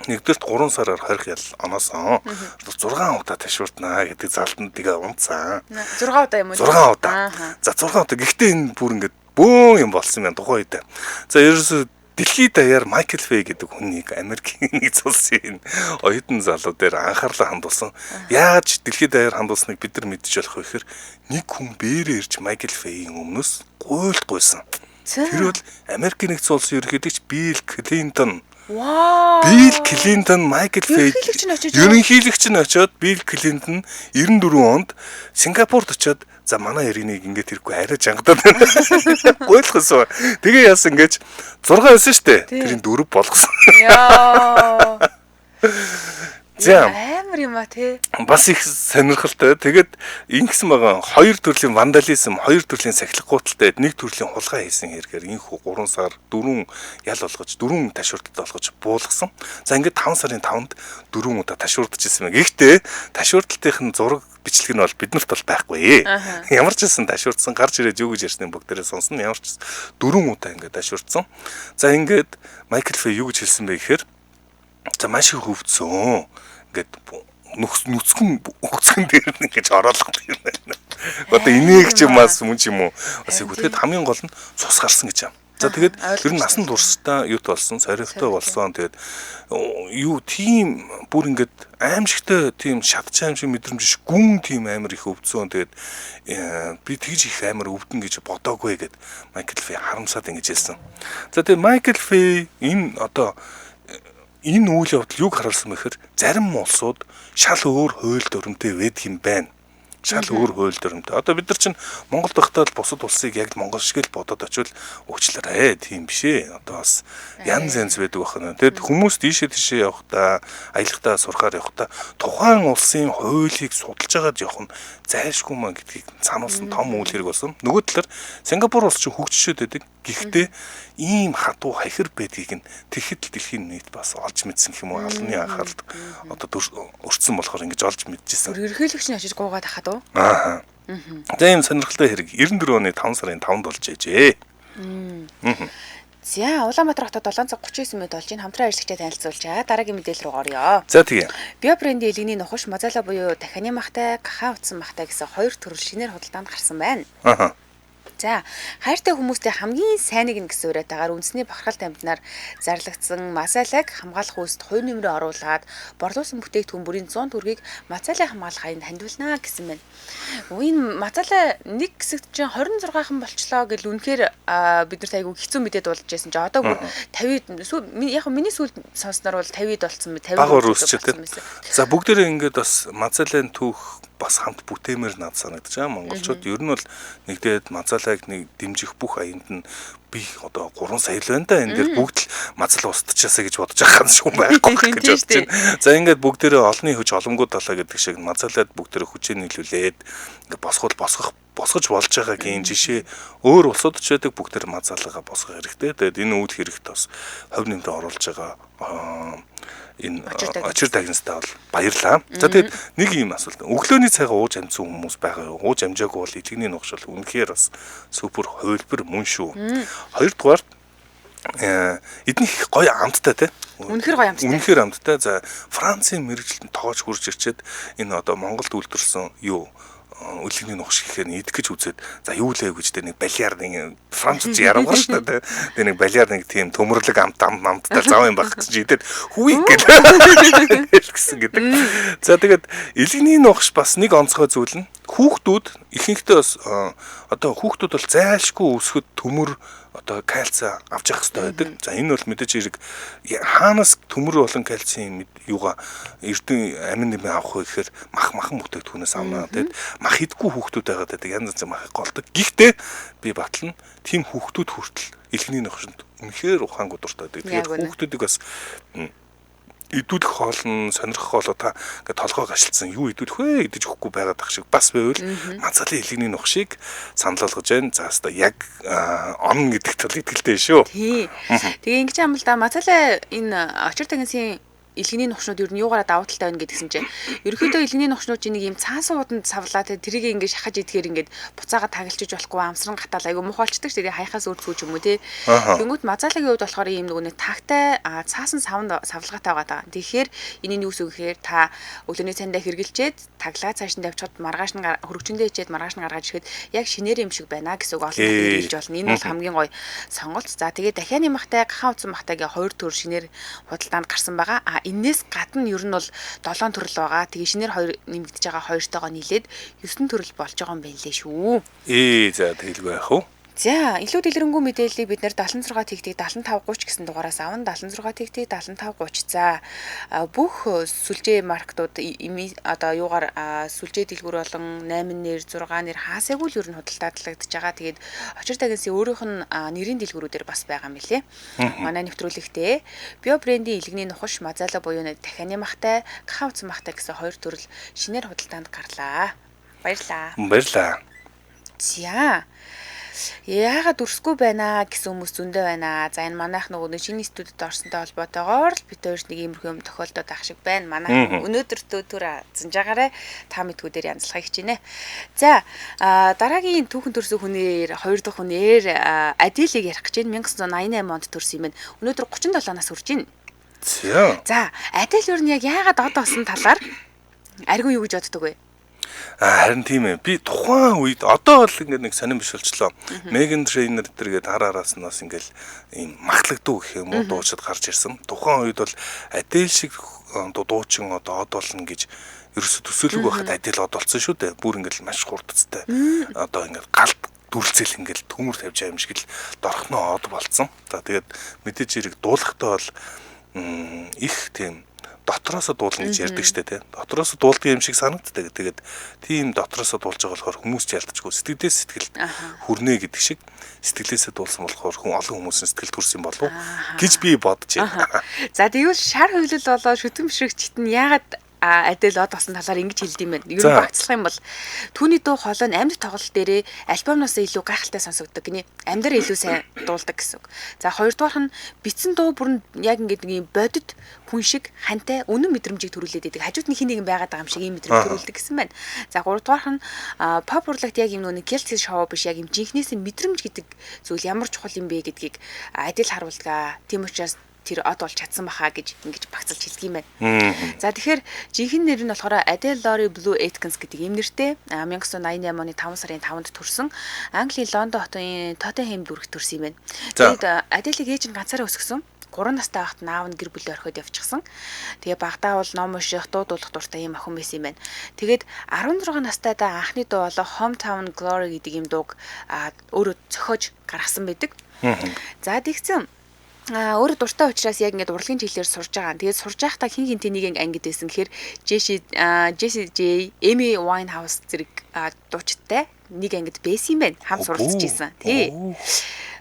нэгдүгээрт 3 сараар хорих ял оноосон. 6 удаа ташууртнаа гэдэг залтанд тэгээ унтсан. 6 удаа юм уу? 6 удаа. За 6 удаа. Гэхдээ энэ бүр ингээд бөөн юм болсон юм тухайн үед. За ерөөсөө дэлхийд даяар Майкл Фэй гэдэг хүнийг Америкийн нэгдсэн улсын оюутан залуу дээр анхаарлаа хандуулсан. Яаж дэлхийд даяар хандуулсныг бид нар мэдчих болох вэ гэхээр нэг хүн бээрээ ирж Майкл Фэйийн өмнөөс гуйлд гуйсан. Тэр бол Америкийн нэгдсэн улсын ерөнхийлөгч Билл Клинтон. Вау. Билл Клинтон, Майкл Фэй ерөнхийлөгч нь очиод Билл Клинтон 94 онд Сингапурт очиод за манай иргэнийг ингээд хэрэггүй арай жангадаад байна. Гуйлгасан. Тэгээ яасан гэж 6 байсан шүү дээ. Тэрийн 4 болгосон. Яа. За амар юм а тий. Бас их сонирхолтой. Тэгээд ингэсэн байгаа хоёр төрлийн вандализм, хоёр төрлийн сахилгагууталтай, нэг төрлийн хулгай хийсэн хэрэгээр инхүү 3 сар 4 ял болгож, 4 ташууртад болгож буулгасан. За ингээд 5 сарын 5-нд 4 удаа ташуурдчихсан юм. Гэхдээ ташуурдалтынх нь зураг бичлэг нь бол биднэрт бол байхгүй. Ямар ч байсан ташуурдсан, гарч ирээд юу гэж ярьсныг бүгдээрээ сонсно. Ямар ч 4 удаа ингээд ташуурдсан. За ингээд Майкл Фэй юу гэж хэлсэн бэ гэхээр за маш их хөвцсөн. Ингээд нүцгэн өгцгөн дээр нь ингэж ороолох юм байна. Одоо энийг ч юм бас мөн ч юм уу. Бас их. Тэгэхэд хамгийн гол нь цус гарсан гэж юм. За тэгээд ер нь насан туршдаа юут болсон, сорилттой болсон. Тэгээд юу тийм бүр ингээд аимшигтай тийм шатч аим шиг мэдрэмж биш гүн тийм амар их өвдсөн. Тэгээд би тэгж их амар өвдөн гэж бодоагүй гэд Майкл Фей харамсаад ингэж хэлсэн. За тэгээд Майкл Фей энэ одоо энэ үйл явдал юг харуулсан бэхэр зарим улсууд шал өөр хууль дүрмтэй байдаг юм байна. Шал өөр хууль дүрмтэй. Одоо бид нар чинь Монголд байхдаа л бусад улсыг яг л Монгол шиг л бодоод очивол уучлаарай тийм биш ээ. Одоо бас янз янз байдаг байна. Тэгэд хүмүүс ийшээ тийшээ явахдаа, аялахдаа, сурахаар явахдаа тухайн улсын хуулийг судалж байгаад явах нь зайлшгүй маа гэдгийг сануулсан том үйл хэрэг болсон. Нөгөө талаар Сингапур улс чинь хөгжшөөд байдаг. Гэхдээ ийм хатуу хахир байдгийг нь тэгэхэд л дэлхийн нийт бас олж мэдсэн гэх юм уу, албаны анхааралд одоо өртсөн болохоор ингэж олж мэдчихсэн. Ерөнхийлөгч нь очиж гуугаад хахад уу? Аа. За ийм сонирхолтой хэрэг 94 оны 5 сарын 5-нд болж ээжээ. За Улаанбаатар хотод 7 цаг 39 минут болж байна. Хамтран ажиллагчдаа танилцуулчаа. Дараагийн мэдээлэл рүү оръё. За тэгээ. Био брендийн элэгний нухаш Мазала буюу дахианы махтай, гахаа утсан махтай гэсэн хоёр төрөл шинээр худалдаанд гарсан байна. Аа. За, хайртай хүмүүстэй хамгийн сайныг нь гэсэн уриатаагаар үндэсний бахархал тамтнаар зарлагдсан Масалаг хамгаалах үйлсэд хувь нэмрээ оруулаад борлуулсан бүтээгдэхүүн бүрийн 100 төгрөгийг Масалаа хамгаалах аянд хандивлана гэсэн байна. Энэ Масала нэг хэсэгт чинь 26хан болчлоо гэл үнэхээр бид нарт айгүй хэцүү мэдээ дуулж байсан чинь одоо бүр 50 яг миний сүүлд сонсноор бол 50-д болцсон мэт 50 Багаар өсч тийм. За бүгдээрээ ингээд бас Мазалын түүх бас хамт бүтээмээр над санагдаж байгаа. Монголчууд ер нь бол нэгдээд Мазалайг нэг дэмжих бүх аянд нь би одоо 3 сая л байна да. Энэ дээр бүгд л мазал устчихаасаа гэж бодож байгаа юм шиг байхгүй гэж бодож байна. За ингээд бүгдээрээ олонний хүч оломгүй талаа гэдэг шиг Мазалайд бүгдээрээ хүчээ нийлүүлээд ингээд босгол босгох босгож болж байгаагийн жишээ өөр улсууд ч байдаг бүгдээр мазалгаа босгох хэрэгтэй. Тэгээд энэ үйл хэрэгт бас хувь нэмрээ оруулж байгаа энэ очир дагнастай бол баярлаа. За тэгээд нэг юм асуулт. Өглөөний цайгаа ууж амжсан хүмүүс байгаа юу? Ууж амжаагүй бол илгэний нухш бол үнэхээр бас супер хувилбар мөн шүү. Хоёрдугаар эдний их гоё амттай те. Үнэхээр гоё амттай. Үнэхээр амттай. За Францын мэргэжилтэн тоож хурж ирчээд энэ одоо Монголд үйлдвэрлэсэн юу үлгэний нухш гэхээр идэх гэж үзээд за юу лээ гэж тэ нэг балиар нэг францууд ярамгаар шүү дээ тэ нэг балиар нэг тийм төмөрлөг амт амттай зав юм байх гэсэн чи идээд хүүе гэсэн гэдэг. За тэгээд элэгний нухш бас нэг онцгой зүйл нь хүүхдүүд ихэнхдээ бас одоо хүүхдүүд бол зайлшгүй өсөхөд төмөр одоо кальци авч явах хэрэгтэй байдаг. За энэ бол мэдээж хэрэг хаанаас төмөр болон кальцийн юугаа эрдэн амин нэмээ авах вэ гэхээр мах махан бүтээгдэхүүнээс авна. Тэгэд мах идэггүй хүүхдүүд байгаад байдаг. Янз янзын махыг голдог. Гэхдээ би батлна тийм хүүхдүүд хүртэл элэгний нөхшөнд үнэхээр ухаангүй дуртай байдаг. Тэгэхээр хүүхдүүдийг бас идүүлэх хоол нь сонирхох хоолоо та ингээд толгой гашилсан юу идүүлэх вэ идэж өгөхгүй байгаад ах шиг бас байвал мазалын элэгний нухшийг санал болгож байна. За хаста яг он гэдэг тал итгэлтэй шүү. Тий. Тэгээ ингэж юм л да мазалаа энэ очир тагнасийн элэгний нухшнууд ер нь юугаараа давуу талтай байна гэдгсэн чинь ерөнхийдөө элэгний нухшнууд чинь нэг юм цаасан ууданд савлаа тэ тэрийг ингэ шахаж идэхээр ингээд буцаага тагалчиж болохгүй амсран гатаал айгу мух болчдөг шүү дээ хаяхаас өөр цүү ч юм уу тэ. Тэнгүүт мазалагийн хувьд болохоор ийм нөгөө нэг тагтай цаасан савнд савлгаатай байгаа даа. Тэгэхээр энэ нь юу гэсэн үг гэхээр та өглөөний цайндаа хэргэлжээд таглаа цааш нь тавьчихад маргааш нь хөргөчөндөө ичээд маргааш нь гаргаж ирэхэд яг шинээр юм шиг байна гэсэн үг олон хэлж болно. Энэ бол хамгийн гоё сонголт. За тэгээ дахианы махтай, гахаан утсан махтай гэ хоёр төр шинээр худалдаанд гарсан байгаа. А энээс гадна ер нь бол 7 төрөл байгаа. Тэгээ шинээр хоёр нэмэгдэж байгаа хоёртойгоо нийлээд 9 төрөл болж байгаа юм байна лээ шүү. За тэгэлгүй яах вэ? За, илүү дэлгэрэнгүй мэдээллийг бид нэр 76 тэгтэг 75 30 гэсэн дугаараас аван 76 тэгтэг 75 30. За, бүх сүлжээ маркетууд одоо юугаар сүлжээ дэлгүүр болон 8 нэр 6 нэр хаасайгүй л ер нь худалдаалагдаж байгаа. Тэгээд очир тагнасийн өөрийнх нь нэрийн дэлгүүрүүдээр бас байгаа юм билээ. Манай нэвтрүүлэгтээ био брендийн элэгний нухаш мазала буюу дахианы махтай, гахаан утсан махтай гэсэн хоёр төрөл шинээр худалдаанд гарлаа. Баярлалаа. Баярлалаа. За. Яагаад дүрсгүй байна гэсэн хүмүүс зөндөө байна. За энэ манайх нөгөө нэг шинэ студид орсонтой холбоотойгоор л бид хоёрт нэг иймэрхүү юм тохиолдоод ах шиг байна. Манайх өнөөдөртөө түр зинжаагаарай та мэдгүүдээр янзлахыг хичээнэ. За дараагийн түүхэн төрсөн хүнээр хоёр дахь хүнээр Аделийг ярих гэж байна. 1988 онд төрсөн юм байна. Өнөөдөр 37 нас хүрж байна. За. За Адел ер нь яг яагаад од болсон талаар аргүй юу гэж боддог вэ? Харин тийм ээ. Би тухайн үед одоо бол ингээд нэг сонирн биш болчлоо. Megan Trainor тэргээд хар араас нь бас ингээд ийм махлагдуу гэх юм уу дуучид гарч ирсэн. Тухайн үед бол Adele шиг дуучин одоо од болно гэж ерөөсө төсөөлөг байхад Adele од болсон шүү дээ. Бүр ингээд маш хурдцтай. Одоо ингээд галт дүрэлзэл ингээд төмөр тавьж байгаа юм шиг л дорхноо од болцсон. За тэгээд мэдээж хэрэг дуулахтаа бол их тийм дотроосоо дуулна гэж ярьдаг штэ тий. Дотроосоо дуулдаг юм шиг санагддаг. Тэгээд тийм дотроосоо дуулж байгаа болохоор хүмүүс ч ялдчихгүй сэтгэлдээс сэтгэлд хүрнэ гэдэг шиг сэтгэлээсээ дуулсан болохоор хүн олон хүмүүсийн сэтгэлд хүрсэн болов гэж би бодож байна. За тэгвэл шар хувилал болоо шүтэн бишрэгчт нь яагаад Адел од болсон талаар ингэж хэлдэг юм байна. Ер нь багцлах юм бол түүний дуу хоолой нь амьд тоглолт дээрээ альбомноос илүү гайхалтай сонсогддог гинэ. Амьдаар илүү сайн дуулдаг гэсэн үг. За хоёрдугаарх нь бичсэн дуу бүр нь яг ингээд нэг юм бодит хүн шиг хантай үнэн мэдрэмжийг төрүүлээд байдаг. Хажууд нь хин нэгэн байгаад байгаа юм шиг ийм мэдрэмж төрүүлдэг гэсэн байна. За гуравдугаарх нь pop урлагт яг юм нэг guilty show биш яг юм жинхнээс мэдрэмж гэдэг зүйл ямар чухал юм бэ гэдгийг Адел харуулдаг. Тийм учраас тэр од болж чадсан баха гэж ингэж багцалж хэлдэг юм байна. За тэгэхээр жинхэнэ нэр нь болохоор Adele Laurie Blue Atkins гэдэг ийм нэртэй 1988 оны 5 сарын 5-нд төрсэн. Английн Лондон хотын Тоттенхэм дүүрэгт төрсэн юм байна. Тэгээд Adele-ийг ээж нь ганцаараа өсгөсөн. 3 настай байхад наав нь гэр бүлээ орхиод явчихсан. Тэгээ багадаа бол ном унших, дуу дуулах дуртай юм охин байсан юм байна. Тэгээд 16 настайдаа анхны дуу болоо Hometown Glory гэдэг ийм дууг өөрөө зохиож гаргасан байдаг. За тэгсэн өөрөө дуртай учраас яг ингээд урлагийн чиглэлээр сурж байгаа. Тэгээд сурж байхдаа хин хинтэй нэг ангид байсан гэхээр Jessie J, Amy Winehouse зэрэг дуучидтай нэг ангид байсан юм байна. Хамт суралцж исэн. Тий.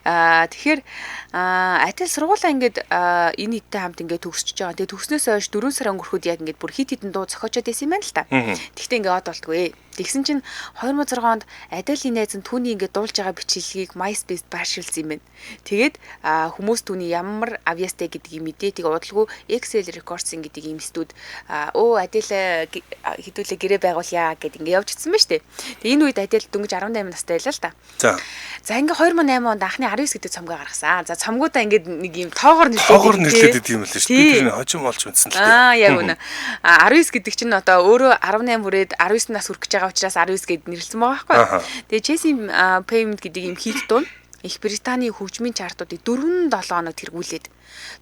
Тэгэхээр Адел сургуулаа ингээд энэ нийттэй хамт ингээд төгсөж байгаа. Тэгээ төгснөөс хойш 4 сар өнгөрөхөд яг ингээд бүр хит хитэн дуу зохиочод байсан юм байна л та. Тэгтээ ингээд од болтгүй. Тэгсэн чинь 2006 онд Аделийн найз нь түүний ингээд дуулж байгаа бичлэгийг MySpace байршуулсан юм байна. Тэгээд хүмүүс түүний ямар авьяастай гэдгийг мэдээ. Тэгээ удалгүй XL Records гэдэг ийм студ өө Адел хэдүүлээ гэрээ байгуулъя гэд ингээд явж ирсэн байна шүү дээ. Тэгээ энэ үед Адел дөнгөж 18 настай байлаа л та. За ингээд 2008 онд анхны 19 гэдэг цомгоо гаргасан. За цомгуудаа ингээд нэг ийм тоогоор нэрλээд идэв юм лээ шүү дээ. Би тэр хожим болж мэдсэн л дээ. Яг үнэ. 19 гэдэг чинь одоо өөрөө 18 хүрээд 19 нас хүрэх гэж байгаа учраас 19 гэд нэрлсэн байгаа байхгүй. Тэгээ Chasing Payment гэдэг ийм хит дуу Их Британий хөгжмийн чартуудыг 4-7 хоног тэргүүлээд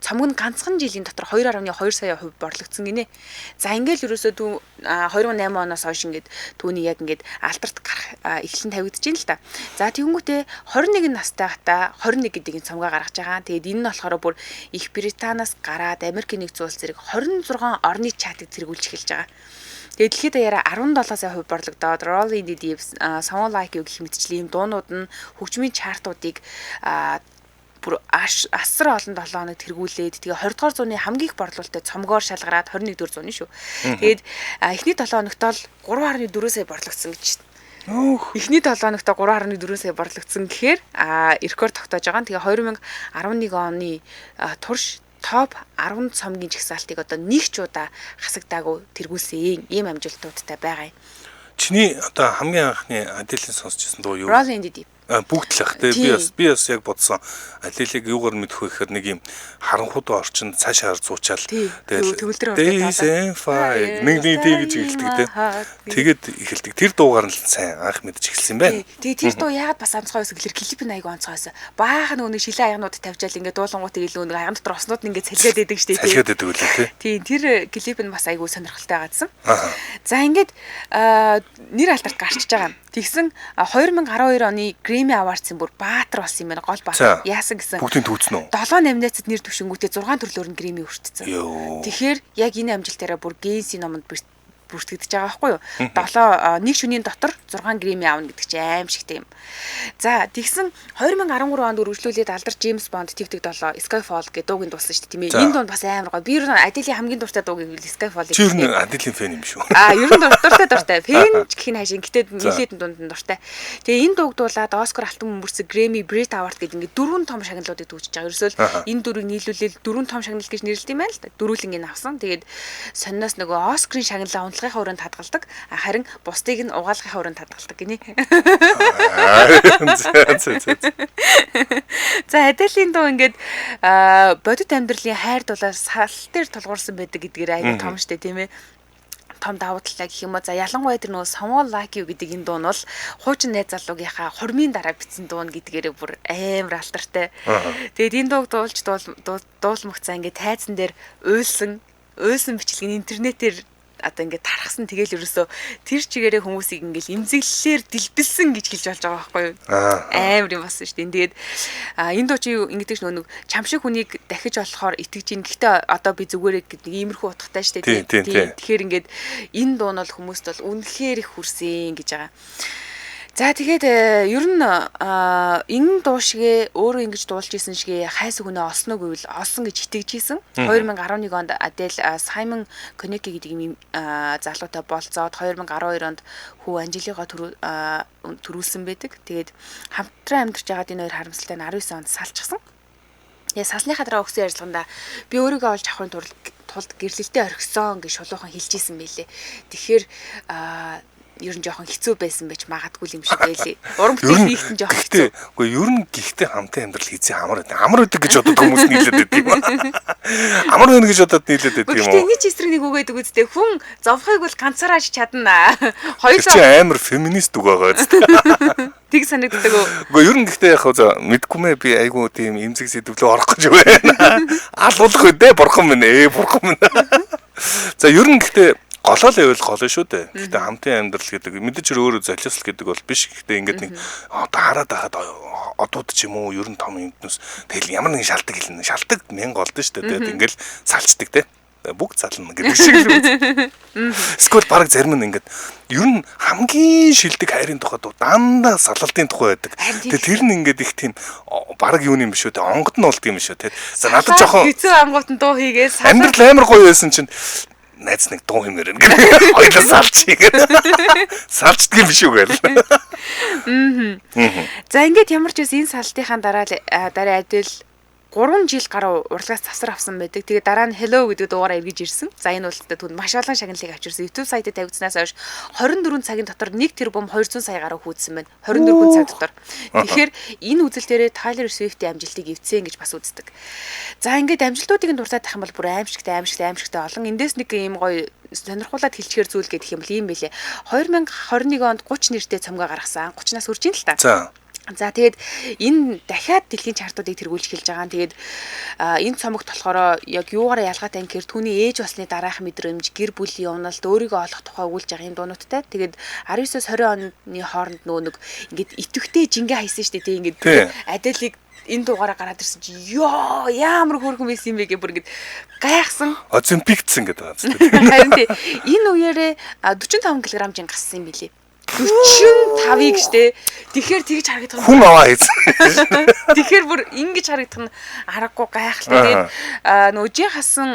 цомог нь ганцхан жилийн дотор 2.2 сая хувь борлогдсон гинэ. За ингээл ерөөсөө 2008 оноос хойш ингээд түүний яг ингээд алдарт гарах эхлэн тавигдаж байна л та. За тэгэнгүүтээ 21 настай хата 21 гэдэг энэ цомгоо гаргаж байгаа. Тэгээд энэ нь болохоор бүр Их Британаас гараад Америкийн нэгдсэн улс зэрэг 26 орны чатыг тэргүүлж эхэлж байгаа. Тэгээд дэлхийд даяараа 17 сая хувь борлогдоод Rolling in the Deep, Someone Like You гэх мэтчлийн ийм дуунууд нь хөгжмийн чартуудыг бүр асар олон 7 хоног тэргүүлээд тэгээ 20 дугаар зууны хамгийн их борлуулалттай цомгоор шалгараад 21 дугаар зууны шүү. Тэгээд эхний 7 хоногт бол 3.4 сая борлогдсон гэж. Эхний 7 хоногт 3.4 сая борлогдсон гэхээр рекорд тогтоож байгаа нь. Тэгээ 2011 оны турш топ 10 цомгийн жагсаалтыг одоо нэг ч удаа хасагдаагүй тэргүүлсэн ийм амжилтуудтай байгаа юм. Чиний одоо хамгийн анхны Аделийн сонсч ирсэн дуу юу? Rolling in the Deep. Бүгд л ах тий. Би бас яг бодсон. Аделийг юугаар мэдэх вэ гэхээр нэг юм харанхуй орчинд цаашаа зуучаал тэгэл Days and Fire нэг нэг тий гэж эхэлдэг тий. Тэгээд эхэлдэг. Тэр дуугаар нь сайн анх мэдж эхэлсэн юм байна. Тэгээ тэр дуу яагаад бас онцгой байсан гэхээр клип нь айгүй онцгой байсан. Баахан нөгөө шилэн аягнууд тавьчаал ингээд дуулангууд илүү нэг аян дотор оснууд нь ингээд салгаад байдаг шүү дээ. Салгаад байдаг үлээ тий. Тийм тэр клип нь бас айгүй сонирхолтой байгаадсан. За ингээд нэр алдарт гарчиж байгаа. Тэгсэн 2012 оны Grammy Awards-ын бүр баатар болсон юм байна. Гол баатар. Яасан гэсэн. Бүгдийг түүцэн үү? 7 номинацид нэр төвшингүүтээ 6 төрлөөр нь Grammy хүртсэн. Тэгэхээр яг энэ амжилтаараа бүр Guinness-ийн номонд бүртгэгдэж байгаа байхгүй юу? 7 нэг шөнийн дотор 6 Grammy авна гэдэг чинь аимшигтэй юм. За тэгсэн 2013 онд үргэлжлүүлээд алдар James Bond Tic Tac 7 Skyfall гэдэг дууг нь дууссан шүү дээ тийм ээ. Энэ дуу бас амар гоё. Би ер нь Adele-ийн хамгийн дуртай дууг гэвэл Skyfall гэж. Чи ер нь Adele-ийн фэн юм шүү. Ер нь дуртай. Фэн ч гэх нь хайшин. Гэтэ нилээд дунд нь дуртай. Тэгээ энэ дууг дуулаад Оскар алтан мөрсөг Grammy Brit Award гэдэг ингээд дөрвөн том шагналуудыг түүжиж байгаа. Ерөөсөө энэ дөрвийг нийлүүлээл дөрвөн том шагнал гэж нэрлэдэг юм байна л да. Дөрвөлнг нь авсан. Тэгээд сонноос нөгөө Оскарын шагналаа унтлагынхаа өрөөнд хадгалдаг. Харин бусдыг нь угаалгынхаа өрөөнд хадгалдаг гинэ. За Аделийн дуу ингээд бодит амьдралын хайр дулаар сал дээр тулгуурсан байдаг гэдгээр аягүй том штэ тийм ээ. том давуу талтай гэх юм уу. За ялангуяа тэр нөгөө Someone Like You гэдэг энэ дуу нь бол хуучин найз залуугийнхаа хурмын дараа бичсэн дуу гэдгээрээ бүр амар алдартай. Тэгээд энэ дууг дуулж дуулмагцаа ингээд тайзан дээр уйлсан бичлэг нь интернетээр одоо ингээд тархсан. Тэгэл ерөөсөө тэр чигээрээ хүмүүсийг ингээд эмзэглэлээр дэлбэлсэн гэж хэлж болж байгаа байхгүй юу? Амар юм болсон шүү дээ. Тэгээд энэ дуу чи ингэдэг нөгөө нэг чам шиг хүнийг дахиж олохоор итгэж ин. Гэхдээ одоо би зүгээрээ гэдэг нэг иймэрхүү утгатай шүү дээ. Тэгэхээр ингээд энэ дуу нь бол хүмүүст бол үнэхээр их хүрсэн гэж байгаа. За тэгээд ер нь энэ дуу шигээ өөрөө ингэж дуулж исэн шигээ хайс хүнээ олсно гэвэл олсон гэж итгэж исэн. 2011 онд Adele Simon Konecki гэдэг юм залуутай болцоод 2012 онд хүү Анжелигаа төрүүлсэн байдаг. Тэгээд хамтран амьдарч байгаад энэ хоёр харамсалтай нь 19 онд салчихсан. Тэгээ салсныхаа дараа өгсөн ярилцлаганда би өөрийгөө олж авахын тулд гэрлэлтэд орхисон гэж шулуухан хэлж исэн байлээ. Тэгэхээр ер нь жоохон хэцүү байсан байж магадгүй юм шиг байлээ. Уран бүтээл хийхэд нь жоохон хэцүү. Үгүй ер нь гэхдээ хамтын амьдрал хийцээ амар байдаг. Амар байдаг гэж бодод хүмүүс нийлээд байдаг юм. Амар байна гэж бодоод нийлээд байдаг юм уу? Гэхдээ нэг ч эсрэг нэг үг байдаг үстэй. Хүн зовхыг бол ганцаараа ч чадна. Хоёулаа чи амар феминист үг байгаа үстэй. Тэг санагддаг уу? Үгүй ер нь гэхдээ яг хөө мэдгүй мэ би айгүй тийм эмзэг сэдвлөө орох гэж байна. Алуулах үдэ бурхан минь бурхан минь. За ер нь гэхдээ голоо л байвал голоо шүү дээ. Гэхдээ хамтын амьдрал гэдэг мэдээж өөрөө золиослол гэдэг бол биш. Гэхдээ ингээд нэг одоо хараад байхад одууд ч юм уу ер нь том юмднаас тэгэл ямар нэгэн шалтгаан хэлнэ. Шалтгаан мянга олдсон шүү дээ. Тэгээд ингээд салчдаг те. Бүгд сална гэдэг шиг л үү. Эсвэл баг зарим нь ингээд ер нь хамгийн шилдэг хайрын тухай дуу дандаа салалтын тухай байдаг. Тэгээ тэр нь ингээд их тийм баг юу юм биш үү те. Онгод нь болдго юм биш үү те. За надад жоохон хэцүү ангууд нь дуу хийгээ амьдрал амар гоё байсан чинь найз нэг дуу хэмээр ингээд хоёлаа салчих гээд салчдаг юм биш үү гээл. За ингээд ямар ч үс энэ салтынхаа дараа Adele 3 жил гаруй урлагаас завсар авсан байдаг. Тэгээ дараа нь Hello гэдэг дуугаараа эргэж ирсэн. За энэ үлдэлтэд түн маш олон шагналыг авчирсан. YouTube сайтад тавигдсанаас хойш 24 цагийн дотор 1 тэрбум 200 сая гаруй хүүдсэн байна. 24 цаг дотор. Тэгэхээр энэ үзэлтээрээ Taylor Swift-ийн амжилтыг эвцэн гэж бас үздэг. За ингээд амжилтуудыг нь дурсаад байх юм бол бүр аимшигтай олон. Эндээс нэг ийм гоё сонирхуулаад хэлчихээр зүйл гэдэг юм бол ийм байлээ. 2021 онд 30 нэртэй цомгоо гаргасан. 30-наас хүрч ин л та. За тэгээд энэ дахиад дэлхийн чартуудыг тэргүүлж эхэлж байгаа. Тэгээд энэ цомогт болохоор яг юугаараа ялгаатай юм гэхээр түүний ээж болсны дараах мэдрэмж, гэр бүлийн уналт, өөрийгөө олох тухай өгүүлж байгаа юм дуунуудтай. Тэгээд 19-с 20 оны хооронд нөгөө нэг ингээд идэвхтэй жингээ хайсан шүү дээ. Тийм ингээд Adele-ийг энэ дуугаараа гараад ирсэн чи ёо ямар хөөрхөн байсан юм бэ гэх бүр ингээд гайхсан. Оземпикцэн гэдэг байгаа зү. Харин тий энэ үеэрээ 45 кг жин гассан юм билээ. 45-ыг штэ. Тэгэхээр тэгж харагдах нь хүн аваа хийсэн. Тэгэхээр бүр ингэж харагдах нь аргагүй гайхалтай. Тэгээд нөгөө жин хасан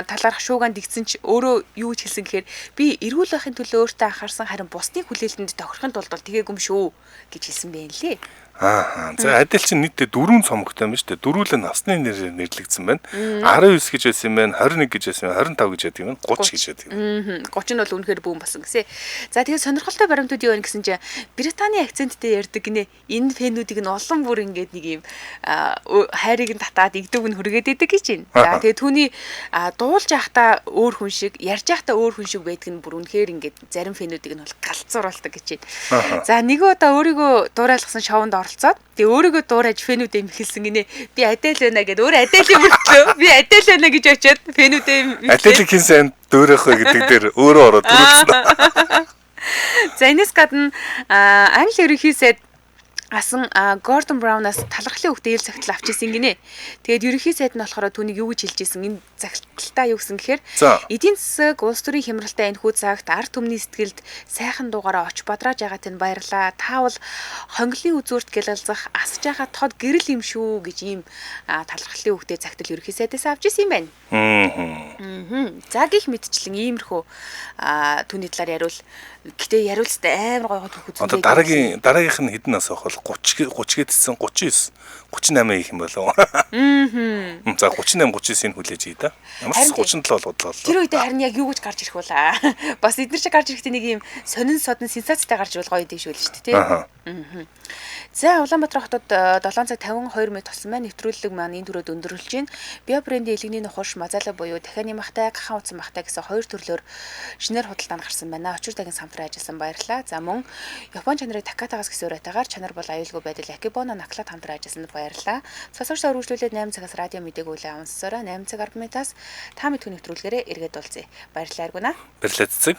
талаарх шуугаан дэгдсэн ч өөрөө юу гэж хэлсэн гэхээр би эрүүл байхын төлөө өөртөө анхаарсан харин бусдын хүлээлтэнд тохирохын тулд бол тэгээгүй юм шүү гэж хэлсэн байх лээ. Аа. За Adele чинь нийтдээ 4 цомогтой юм шүү дээ. Дөрвөлөө насны нэрээр нэрлэгдсэн байна. 19 гэж байсан юм байна, 21 гэж байсан юм, 25 гэж байдаг юм, 30 гэж байдаг юм. 30 нь бол үнэхээр бүүн болсон гэсэн. За тэгээд сонирхолтой баримтууд юу вэ гэсэн чинь Британий акценттэй ярьдаг гинэ. Энэ фэнүүдийг нь олон бүр ингээд нэг юм хайрыг нь татаад игдэв нь хүргээд идэг гэж байна. За тэгээд түүний дуулж байхдаа өөр хүн шиг, ярьж байхдаа өөр хүн шиг байдаг нь бүр үнэхээр ингээд зарим фэнүүдийг нь бол галзууруулдаг гэж байна. За нэг удаа өөрийгөө дуурайлгасан шоунд оролцоод тэгээ өөрийгөө дуурайж фэнүүдээ мэхэлсэн гинэ. Би Adele байна гэд өөр Adele мөртлөө би Adele байна гэж очиод фэнүүдээ Adele хин сайн дуурайх вэ гэдэг дээр өөрөө ороод дөрүүлсэн. За энэс гадна Англи ерөнхий сайд асан Гордон Браунаас талархлын үгтэй ил цагтл авч ирсэн гинэ. Тэгээд ерөнхий сайд нь болохоор түүнийг юу гэж хэлж исэн энэ загталтаа юу гэсэн гэхээр эдийн засаг улс төрийн хямралтай энэхүү цагт ард түмний сэтгэлд сайхан дуугаараа оч бадрааж байгаа тань баярлаа. Та бол хонглын үзүүрт гялалзах асж байгаа тод гэрэл юм шүү гэж ийм талархлын үгтэй загтал ерөнхий сайдаас авч ирсэн юм байна. За гих мэтчлэн иймэрхүү түүний талаар яриул. Гэтэ яриулстай амар гой гой түүх үзэн. Одоо дараагийнх нь хэдэн нас байх вэ? 30 30 гэдсэн 39 38 хийх юм болов. Аа. За 38 39-ийг хүлээж ий да. Ямар ч 37 болгодлоо. Тэр үедээ харин яг юу гэж гарч ирэх вэ? Бас эдгээр чи гарч ирэхдээ нэг юм сонин содон сенсацтай гарч ирвэл гоё юм шиг л шүү дээ, тий. Аа. За Улаанбаатар хотод 7 цаг 52 минут болсон байна. Нэвтрүүлэг маань энэ түрүүд өндөрлөж байна. Био брендийн элэгний нухаш, мазала буюу дахианы махтай, гахан утсан махтай гэсэн хоёр төрлөөр шинээр худалдаанд гарсан байна. Очир тагын самтраа ажилласан баярлалаа. За мөн Япон чанарын Такатагаас гэсэн уриатаагаар чанар бол аюулгүй байдал Акибоно Наклад хамтран ажилласанд баярлалаа. Сонсогч өргөжлүүлээд 8 цагаас радио мэдээг үлээ авансараа 8 цаг 10 минутаас та мэдхүйн нэвтрүүлгээрээ эргээд уулзъя. Баярлалаа Аргуна. Баярлалаа цэцэг.